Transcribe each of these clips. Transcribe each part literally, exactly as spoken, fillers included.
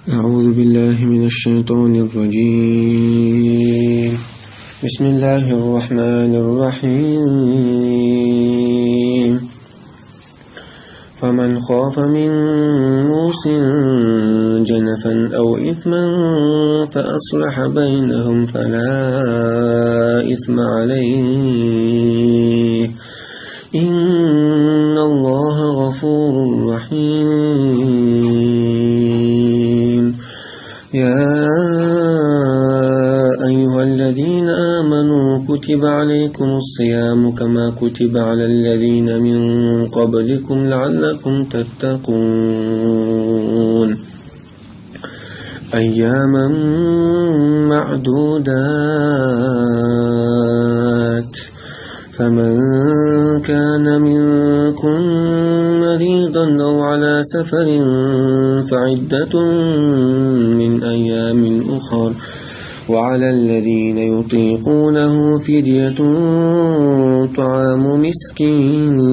أعوذ بالله من الشيطان الرجيم. بسم الله الرحمن الرحيم. فمن خاف من موص جنفا أو إثما فأصلح بينهم فلا إثم عليه، إن الله غفور رحيم. يا أيها الذين آمنوا كتب عليكم الصيام كما كتب على الذين من قبلكم لعلكم تتقون. أياما معدودات، فمن كان منكم مريضا أو على سفر فعدة من أيام أخر، وعلى الذين يطيقونه فدية طعام مسكين،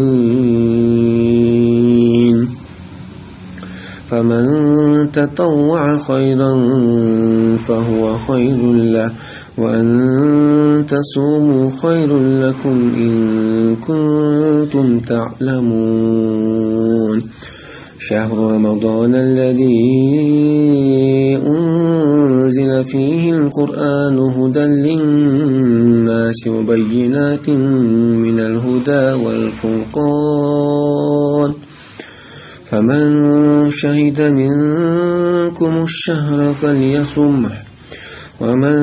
فمن تطوع خيرا فهو خير له، وأن تصوموا خير لكم إن كنتم تعلمون. شهر رمضان الذي أنزل فيه القرآن هدى للناس وبينات من الهدى والفرقان، فمن شهد منكم الشهر فليصمه، ومن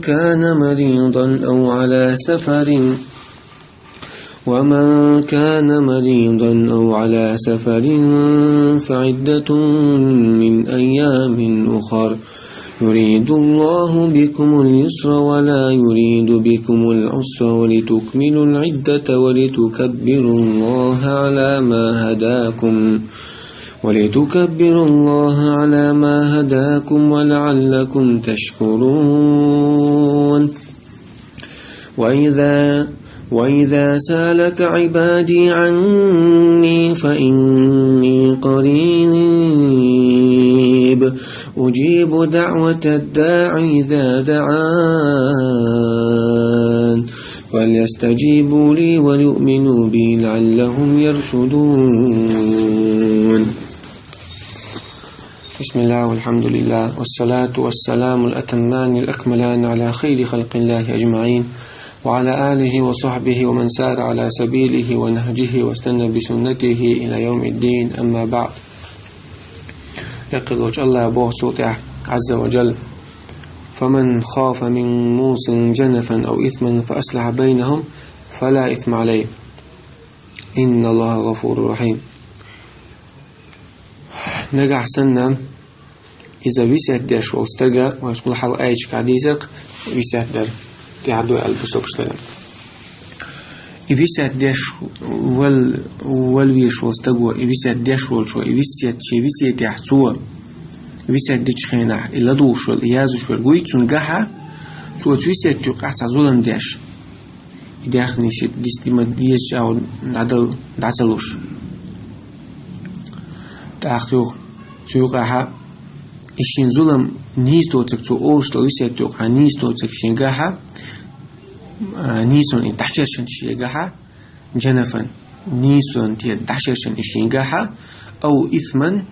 كان مريضا أو على سفر ومن كان مريضا أو على سفر فعدة من أيام أخر، يريد الله بكم اليسر ولا يريد بكم العسر، ولتكملوا العدة ولتكبروا الله على ما هداكم، ولتكبروا الله على ما هداكم ولعلكم تشكرون. وإذا وإذا سالك عبادي عني فإني قريب أجيب دعوة الداع إذا دعان فليستجيبوا لي وليؤمنوا بي لعلهم يرشدون. بسم الله والحمد لله والصلاة والسلام الأتمان الأكملان على خير خلق الله أجمعين، وعلى آله وصحبه ومن سار على سبيله ونهجه واستنى بسنته إلى يوم الدين، أما بعد. Лекха волча Аллаха боху цул тӀаьхьа, عز وجل: فمن خاف من موص جنفا أو إثما فأصلح بينهم فلا إثم عليه، إن الله غفور رحيم. Нагахь санна иза весет деш волу стага, вайша хӀокху хьалха аятехь дийцира весет дар, тӀаьхьа дуй аьлла бусалба стага. И весет деш вал-, вала везаш волу стаго, и весет деш волчо, и весет, шен весетехь цо, весет дечу хенахь, и ладугӀуш верг, и яздеш верг вуй, цуьнгахьа, цо оцу весет юкъахь цхьа зулам деш. И даьхни шиъ дисти ма дезачу агӀор дӀадала, дӀа ца луш. ТӀаккха юха, цу юкъахьа, и шен зулам нийса доцург, цо олуш долу весет юкъахьа нийса доцург шен гахьа, а, нийсонан и дӀашершина шен гахьа, джанафан, нийсонан те дӀашершина и шен гахьа, ау исман,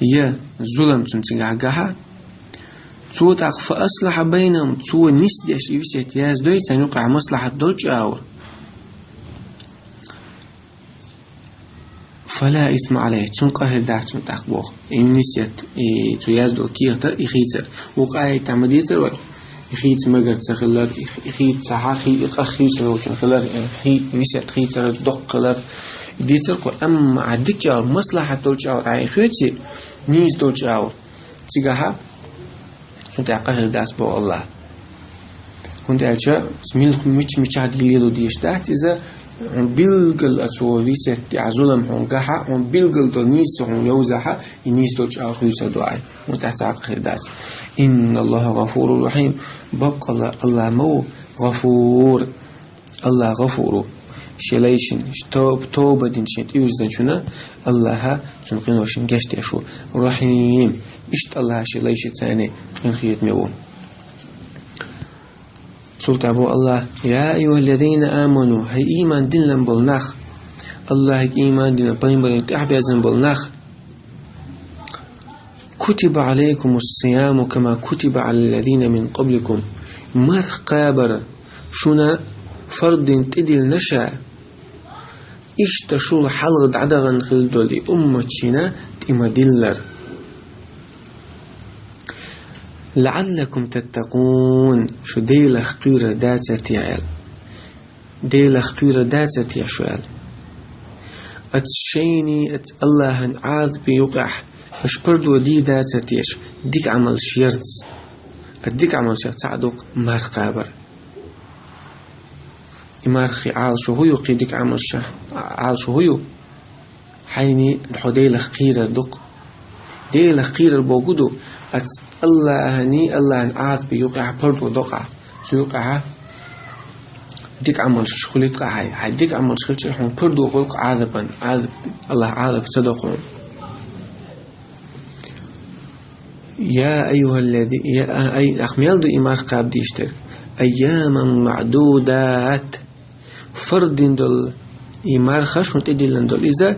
я зулам цуьнан цигахь гахьа, цо тӀаккха фа аслахьа байнахум, цо нисдеш и весет яздой, царна юкъахь маслахьат долчу агӀор. Фала исма алейхи, цунна къа хир дац цунна тӀаккха боху. И нисет, и цо яздо кехат, и хийцар. Вукху аятехь ма дийцара вай, и хийца мегар ца хилар, и хи-, и хийца ца хьа-, хи-, и къа хийцар волчун хилар, и хи-, нисет хийцар доккха хилар. И дийцара кху, амма а дикачу агӀор, маслахьат долчу агӀор, а и хьоьций, нийса долчу агӀор. Цигахьа, цунна тӀехь къа хир дац боху Аллах. ХӀунда аьлча милх мича-мичахь дийла лело дезаш дац иза, хьуна билггал а цо весет тӀехь зулам хьуна гахьа, хьуна билггал долу нийса хьуна йовзахьа, и нийса долчу агӀор хуьйсур ду Ӏай. ХӀунда тӀехь цхьа а къа хир дац. Инна Аллаха гӀафурур рахьим, баккъалла Аллах ма ву, гӀафур. Аллах гӀафур ву. Шен лайшна, тов-, тоба дина шен тӀевирзинчунна, Аллаха цуьнан къиношна гечдеш ву. Рахьим, Иштта Аллахьа ший лайшца къинхетаме ву. Цул тӀехьа боху Аллахьа: «Я айюхаллазина аману», хӀай ийман диллина болу нах, Аллахьага ийман диллина, пайхамарна тӀаьхьабаьзна болу нах, «Кутиба алайкумус сияму кама кутиба алаллазина мин къабликум». Марха кхабар шуна фарз дина тӀедиллина ша, иштта шул хьалха дӀадахана хилла долу и умматшна тӀе ма-диллара. «Лааллакум таттакъун», шу Делах кхоьрур дацара те аьлла. Делах кхоьрур дацара те шу аьлла. Оцу шайний, оцу Аллахьан Ӏазапе юкъахь аша пардо дийр дацара те шу дика Ӏамалш ярца. Оцу дика Ӏамалшех цхьаъ ду-кх марха кхабар. И мархий Ӏалашо хӀун ю, кхин дика Ӏамалшех Ӏалашо хӀун ю? Хьайний хьо Делах кхерар ду-кх. Делах кхерар бохург ду, оцу Аллахьаний, Аллахьан Ӏазапе юкъахь пардо до-кх ахь. Цу юкъахь дика Ӏамалш хуьлийта-кх ахь хьайн. Хьайн дика Ӏамалш хилча, хьуна пардо хуьлу-кх Ӏазапан, Ӏазап, Аллахь Ӏазап ца до-кх хьуна. «Я айюхаллази», я, а, ай, ахь мел ду и марха кхаба дийш дерг? «Айяман маъдудат». Фарз дина долу и марха шуна тӀедиллина долу иза,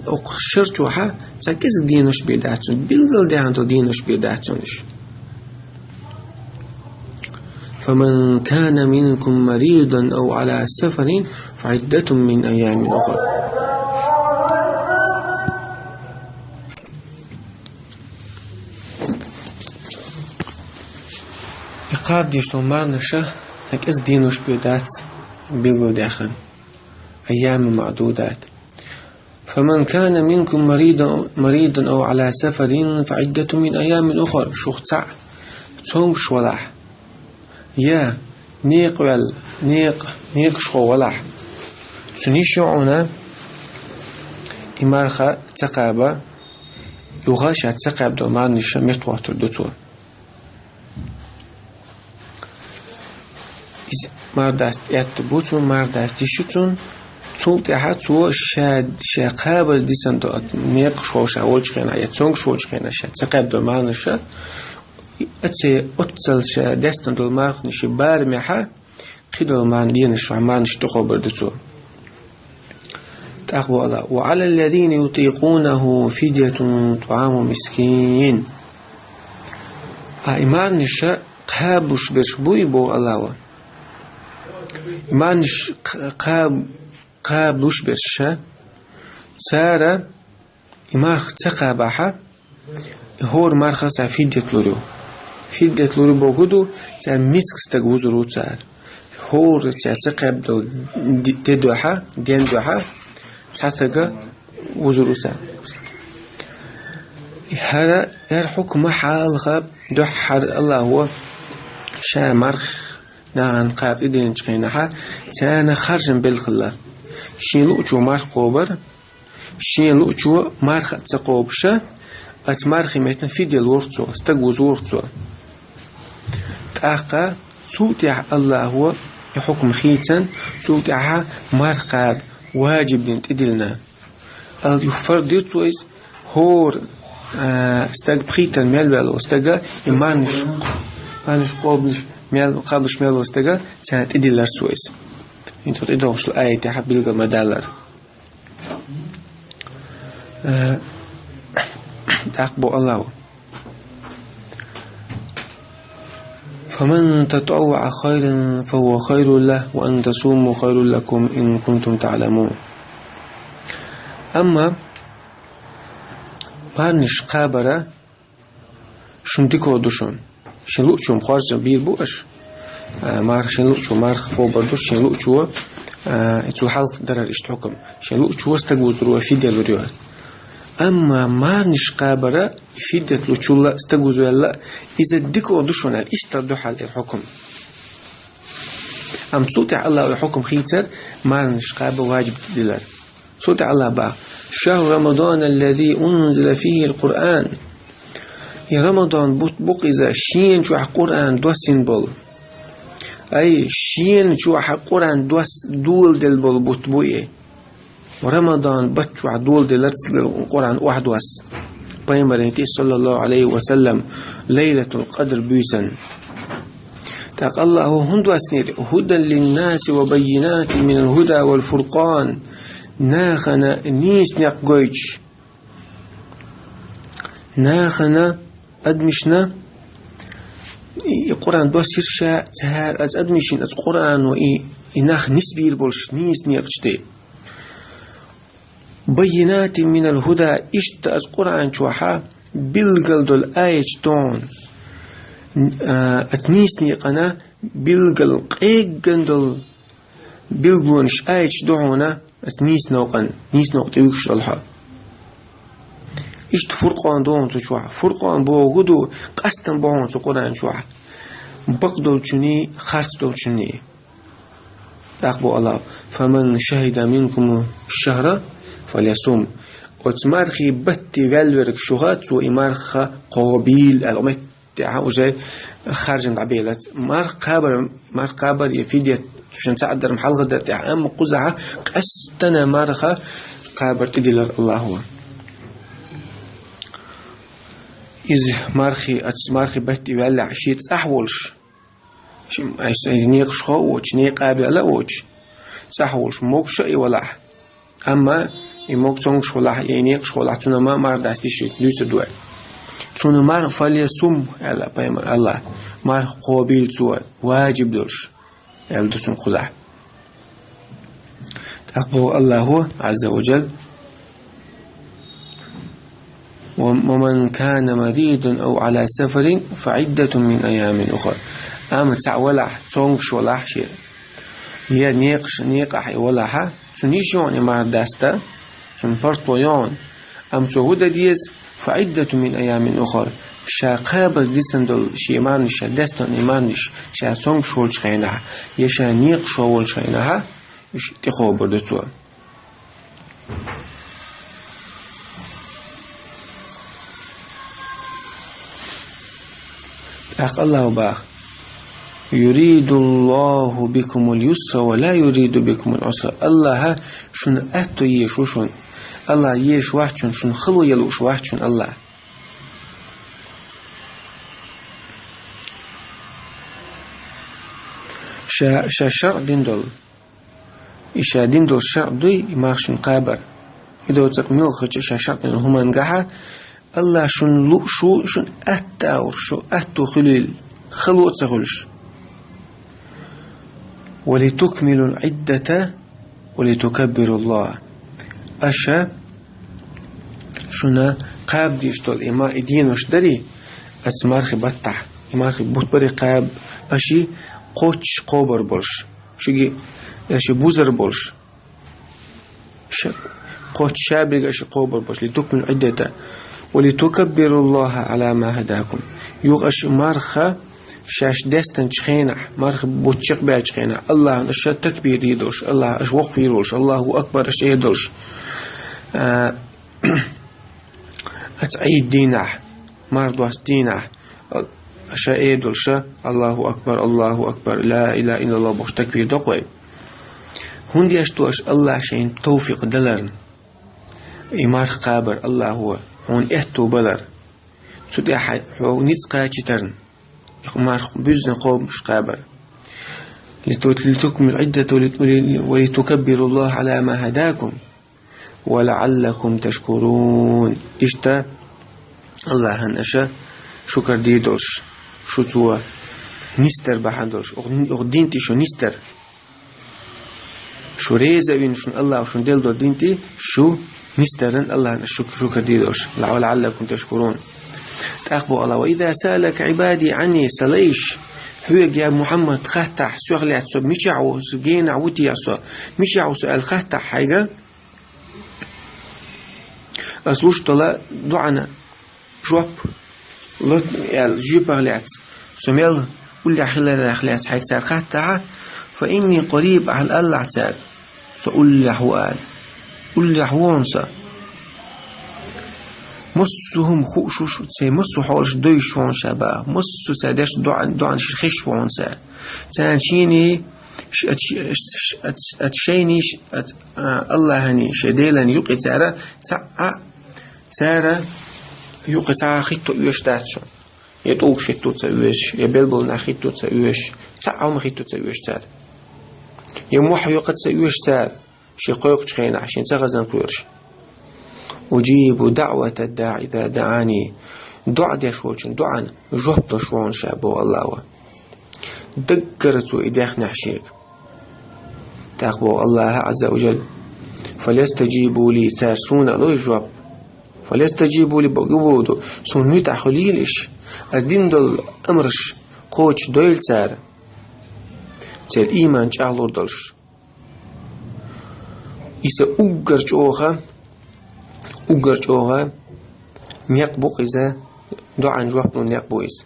окху шарчохь цхьа кӀезиг денош бен дац цунна, билгалдаьхна долу денош бен дац цунна уьш. «Фаман кана минкум маридан ав ала сафарин, фаиддатун мин айямин ухар». И кхаба дийш долу мархаш цхьа кӀезиг денош бен дац билгалдаьхна. «Айяман маъдудат». «Фаман кана минкум маридан, маридан ав ала сафарин, фаиддатун мин айямин ухар». Шух цхьаъ цомгуш валахь, я некъа ваьлла, некъа, некъашхо валахь, цуьнан йиш ю хьуна и марха ца кхаба, юха ша ца кхаьбна долу марханаш меттахӀоттур ду цо. Иза марха даста аьтто бу цунна, марха даста йиш ю цунна. Цул тӀаьхьа цо ша, ша кхабаза дисина долу некъашхо ша волчу хенахь, я цомгуш волчу хенахь ша ца кхаьбна долу марханаш, оцу, оццул ша даьстина долу марханаш барамехь, кхидолу марха денош, марханаш тӀекхобур ду цо. ТӀаккха боху Аллахьа: «Ва алаллазина ютикъунаху фидятун тӀааму мискин». А и марханаш кхабуш берш буй, боху Аллахьа. И марханаш кх-, кхаб-, кхабуш берш ша, цара и марха ца кхабахь, и хӀора марха цара фидят лур ю. Фидят лур ю бохург ду, цара миска стаг вузур ву цара. ХӀора цара ца кхаьбна долу ди-, де дуьхьа, ден дуьхьа, цхьа стага вузур ву цара. ХӀара, хӀара хьукма хьалха дуьххьара Аллахьа ша марха нахана кхаба тӀедиллинчу хенахь, царна харжам белла хилла. Шен луучо марха кхобура, шен луучо марха ца кхобуш, оцу мархин меттана фидя лур ву цо, стаг вузур ву цо. ТӀаккха цул тӀаьхьа Аллахьа и хьукма хийцина, цул тӀаьхьа марха кхаба важиб дина тӀедиллина. Алла юха фарз дира цо иза, хӀора, а, стаг пхийтта мел ваьлла волу стага, и марханаш, марханаш кхобуш мел, кхобуш мел волу стага, царна тӀедиллира цо иза. ХӀинца тӀедогӀуш долу аятехь билгал ма-даллара. Э, тӀаккха боху Аллахьа: «Фаман татавваъа хайран фахува хайрун лаху, ва ан тасуму хайрун лакум ин кунтум таъламун». Амма марханаш кхабар шуна дика ду шуна. Шен луучо-м харжам бийр бу аша. А, марха, шен луучо марха кхобур ду, шен луучо, а, цул хьалха дарар иштта хьукам. Шен луучо стаг вузур ву, фидя лур ю. Амма марханаш кхабар, фидят лучул а, стаг вузвелла а, иза дика ду шуна аьлла, иштта дуьхьал эр хьукам. Амма цул тӀаьхьа Аллахьа хьукам хийцар, марханаш кхаба важиб дилар. Цул тӀаьхьа Аллахьа боху: «Шахру Рамадан аллази унзила фихил Къуръан». И Рамадан бутт бу-кх иза, шена чохь Къуръан доссийна болу. Ай, шена чохь Къуръан досса доладелла болу бутт бу и. Рамадан бутт чохь доладелларца Къуръан охьадосса. пайхамаран тӀе, саллаллаху Ӏалайхи ва саллам, Лайлатул Къадр буьйсанна. ТӀаккха Аллахо хӀунда доссадора: «هدى للناس وبينات من الهدى والفرقان». Нахана нийса некъ гойтуш, нахана, адамашна и Къуръан доссийра ша, цара оцу адамашна оцу Къуръано и, и нах нисбийр болуш нийса некъаш тӀе. «بينات من الهدى», иштта оцу Къуръан чохь билггал долу аяташ ду хьуна. А, оцу нийса некъана билггал къеггина долу билгалонаш, аяташ ду хьуна оцу нийса новкъана, нийса новкъа тӀе вуьгуш долу хьо. Иштта Фуркъан ду хьуна цу чохь. Фуркъан бохург ду, къастам бу хьуна цу Къуръан чохь. Бакъдолчунний, харцдолчунний. ТӀаккха боху Аллахо: «فمن شهد منكم الشهر فليصمه». Оцу мархийн батте ваьлларг шух, цо и марха кхобийла аьлла, меттехь уже харжам дӀабелац. Марха кхабар, марха кхабар я фидят, цу шен цхьаъ дар-м хьалха дар тӀехь, амма кхузахь къаьстина марха кхабар тӀедиллира Аллахо. Иза мархи, оцу мархийн батте ваьллехь, шен цӀахь волуш, ши-, ай, ай, некъашхо а воцуш, некъа а баьлла а воцуш, цӀахь волуш, могуш а и валахь. Амма и могуш, цомгуш валахь, я и некъаш валахь, цунна ма марха даста диш, дуьйцур ду вай. Цунна марха, «فليصمه», аьлла пайхамар, Аллахо, марха кхобийла цо, важиб долуш, аьлла ду цунна кхузахь. ТӀаккха боху Аллахо, Ӏазза ва Джалла: «ومن كان مريضا أو على سفر فعدة من أيام أخر». Амма цхьаъ валахь, цомгуш валахь шен, я некъаш, некъахь и валахь, цунна йиш йогӀу и марха даста, цунна паргӀато йогӀу. Амма цо хӀун дан деза? «فعدة من أيام أخر». Ша кхабаза дисина долу шен марханаш, ша дестина и марханаш, ша цомгуш волчу хенахь, я ша некъашхо волчу хенахь, уьш тӀекхобур ду цо. ТӀаккха Аллахо баха: «يريد الله بكم اليسر ولا يريد بكم العسر». Аллахьа шуна аьтто езаш ву шуна. Аллахьа езаш вац шуна, шуна хало ян лууш вац шуна Аллахьа. Ша, ша шарӀ дина долу, и ша дина долу шарӀ дуй, и марха шуна кхабар. И доцург муьлххачу ша шарӀ дина долу хӀуманна гахь, Аллахьа шуна лууш ву, шуна атта а гӀур, шу атто хуьлийла, хало а ца хуьлуш. «ولتكملوا العدة ولتكبروا الله». Аша шуна кхаба дезаш долу и ма-, и денош дарий, оцу мархи баттахь, и мархи бутт барий кхаба, аша кхоччуш кхобур болуш, шуьга аша бузар болуш. Ша-, кхоччуш ша берг аша кхобур болуш, «لتكملوا العدة ولتكبروا الله على ما هداكم». Юха аша марха шаьш дестинчу хенахь, марха бутт чекхбаьллачу хенахь, Аллахьна аша такбир дийр долуш, Аллахь аша воккхавийр волуш, «Аллаху акбар» аша эр долуш. А, оцу Ӏийд дийнахь, марха досту дийнахь, ша эр долуш, «Аллаху акбар, Аллаху акбар, ла илаха иллаллахӀ» бохуш такбир доккху вай. ХӀунда еш ду аша Аллахьа шайна товфикъ даларна, и марха кхабар Аллахьо хьуна аьтто балар, цу тӀехь хьо ницкъ кхачийтарна, и марха буьззина кхобуш кхабар. «لتكملوا العدة ولتكبروا الله على ما هداكم ولعلكم تشكرون». Иштта Аллахьна аша шукар дийр долуш, шу цо нисдар бахьана долуш, оха, оха дин тӀе шу нисдар. Шу реза а вина шуна Аллахьа шуна делла долу дин тӀе, шу нисдаран Аллахьна шу-, шукар дийр долуш. «ولعلكم تشكرون». ТӀаккха боху Аллахьа: «وإذا سألك عبادي عني», сан лайш хьоьга, я Мухьаммад, хаттахь, соьх лаьцна со мичахь ву, со генахь ву те со, мичахь ву со аьлла хаттахь хьайга, ас луш долу доӀана жоп ло аьлла, жоьпах лаьцна, со мел уллехь хиларх лаьцна хьайга цара хаттахь, «فإني قريب», ахьа аьлла цара, со уллехь ву аьлла. Уллехь ву хьуна со. Массо а хӀума хууш ву шу, церан массо а хьолаш дойуш ву хьуна ша баха. Массо а цара деш доӀа-, доӀанаш хезаш ву хьуна цара. Царна шений, ш-, ат-, ш-, ат-, ат-, шайний, ш-, ат-, а, Аллахьаний, шайн Деланий юкъе цара цхьаъ а, цара юкъе цхьа хӀитто оьшуш дац шуна. Я тӀулгаш хӀитто ца оьшуш, я белбал нах хӀитто ца оьшуш, цхьа Ӏомма хӀитто ца оьшуш цара. Я мохь юкъе ца оьшуш цара, шен кхойкхучу хенахь, шен ца хазан кхоьруш. «أجيب دعوة الداع إذا دعاني». ДоӀа деш волчун доӀана жоп луш ву хьуна ша, боху Аллахо. Даггара цо и дехнехь шега. ТӀаккха боху Аллахо Ӏазза ва Жалла: «فليستجيبوا لي», цара суна а лой жоп. «فليستجيبوا لي» боху, суна муьтӀахь хуьлийла иш. Ас дина долу амраш кхочушдойла цара, церан ийман чӀагӀлур долуш. Иза уггар чӀогӀа, уггар чӀогӀа некъ бу-кх иза, доӀан жоп лун некъ бу иза.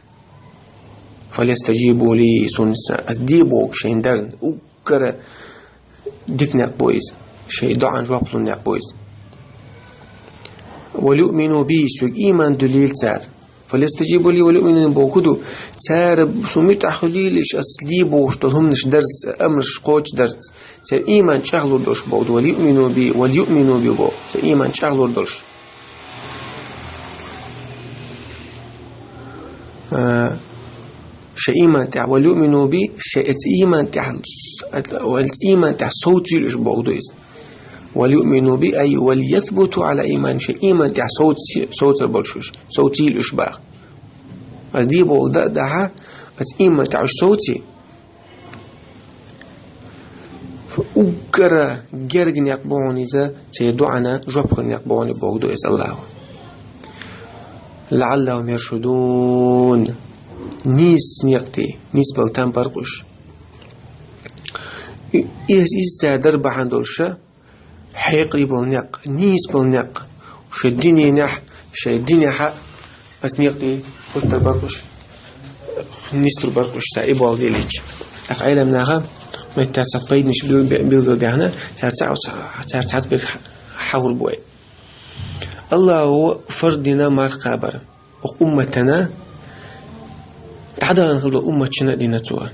«فليستجيبوا لي», суна ас де боху шайна дарна, уггара дика некъ бу иза, шайн доӀан жоп лун некъ бу иза. «وليؤمنوا بي», соьга ийман дуьллийла цара. «فليستجيبوا لي وليؤمنوا بي» боху ду, цара суна муьтӀахь хуьлийла иш, ас де бохуш долу хӀуманаш дарца, амраш кхочушдарца, церан ийман чӀагӀлур долуш боху ду, «وليؤمنوا بي», «وليؤمنوا بي» боху, церан ийман чӀагӀлур долуш. А, шайн ийман тӀехь, «وليؤمنوا بي», шайн оцу ийман тӀехь, оцу ийман тӀехь совцийла уьш боху ду иза. «وليؤمنوا بي», أي «وليثبتوا على إيمانهم», шайн ийман тӀехь совц-, совцар болуш уьш, совцийла уьш боху. Ас де боху дан а дахьа, ас ийман тӀехь уьш совций. Уггара герга некъ бу хьуна иза, церан доӀана жоп хир некъ бу хьуна боху ду иза Аллахо. «لعلهم يرشدون». Нийса некъ тӀе, нийса болу там бара-кх уьш. И, и, иза цара дар бахьана долуша, хьекъале болу некъ, нийса болу некъ, шайн динехь, шайн динехь а, ас некъ тӀе хӀуттур бара-кх уьш, нислур бара-кх уьш, цара и болу деллача. ТӀаккха Ӏеламнаха меттехь цхьа пайданаш бил-, билгалбаьхна, цара цхьа-, цара цхьаца берг хьахор бу вай. Аллахо фарз дина марха кхабар. Оха умматана, дӀадахана хилла умматашна а дина цо.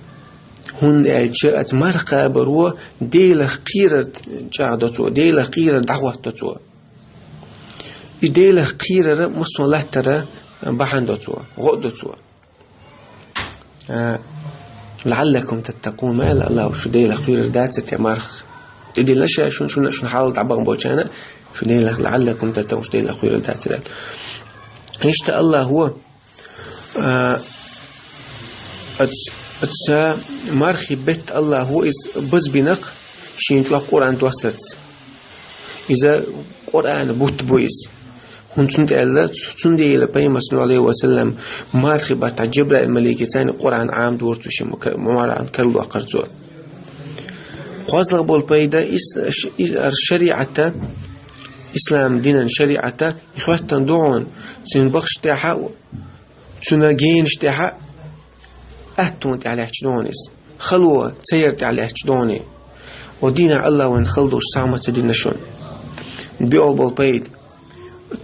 ХӀунда аьлча оцу марха кхабаро Делах кхерар чӀагӀдо цо, Делах кхерар дӀахӀоттадо цо. И Делах кхерар массо а латтара бахьана до цо, гӀо а до цо. А, «لعلكم تتقون», ма аьлла Аллахо, шу Делах кхоьрур дац те марха. ТӀедиллина ша шуна, шуна, шуна хьалха дӀабахана болчарна, шу Делах, «لعلكم تتقون», шу Делах кхоьрур дац те. Иштта Аллахо, а, оц-, оцу мархи бетта Аллахо иза базбина-кх шен чӀогӀа Къуръан доссарца. Иза Къуръана бутт бу иза. ХӀунда цундела, цу-, цундела Пайхамар, саллаллаху Ӏалайхи ва саллам, мархи баттахь Жабраил малике царна Къуръан Ӏамадора цо шен ма-, ка-, Къуръан карладоккхура цо. КхозлагӀа болу пайда, ис-, ш-, ис-, ар шариӀата, ислам динан шариӀата, и хӀоьттина ду хьуна, цуьнан бахаш тӀехь а, цуьнан генаш тӀехь а, аттона тӀехь лаьтташ ду хьуна иза. Хало ца яр тӀехь лаьтташ ду хьуна. О дийнахь Аллахо вайна хала долуш сагӀа ма ца дина шуна. БиолгӀа болу пайда.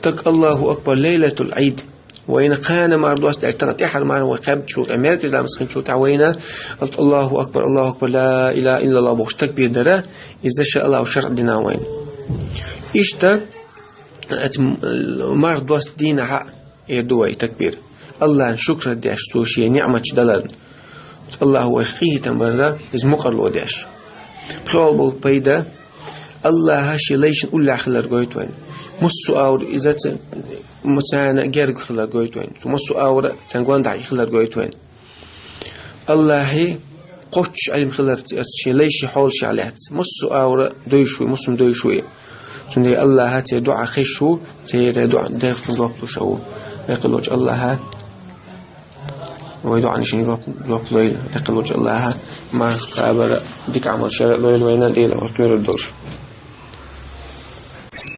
Так Аллаху акбар, лайлатул Ӏид. Вайна кхана марха доссадаьлча, тахана тӀаьххьара марха вай кхаьбначул тӀаьхьа, маьркӀажа ламаз хинчул тӀаьхьа вайна, Аллаху акбар, Аллаху акбар, ла илаха иллаллах бохуш такбир дара, иза ша Аллахо шарӀ дина вайна. Иштта, оцу м-, марха доссадийнахь а, эр ду вай такбир. Аллахьна шукр деш, цо шен ниӀматаш даларна. Аллахо вайх къинхетам барна, иза мукъарло деш. ПхоьалгӀа болу пайда, Аллахьа шен лайшна уллехь хилар гойту вайна. Массо а агӀор иза ца-, ма царна герга хилар гойту вайна. Цу массо а агӀор царна гондахь хилар гойту вайна. Аллахье кхоччуш Ӏилма хиларца, оцу шен лайши хьолашехь лаьцна. Массо а агӀор дойуш ву, массо а дойуш ву. Цундела Аллахьа церан доӀа хезаш ву, церан доӀа дехна жоп луш а ву. Рекъалочу Аллахьа вай доӀанашна жоп, жоп лойла. Рекъалочу Аллахьа марха кхабар дика Ӏамал шера лойла вайна, Дела вай кхоьрур долуш.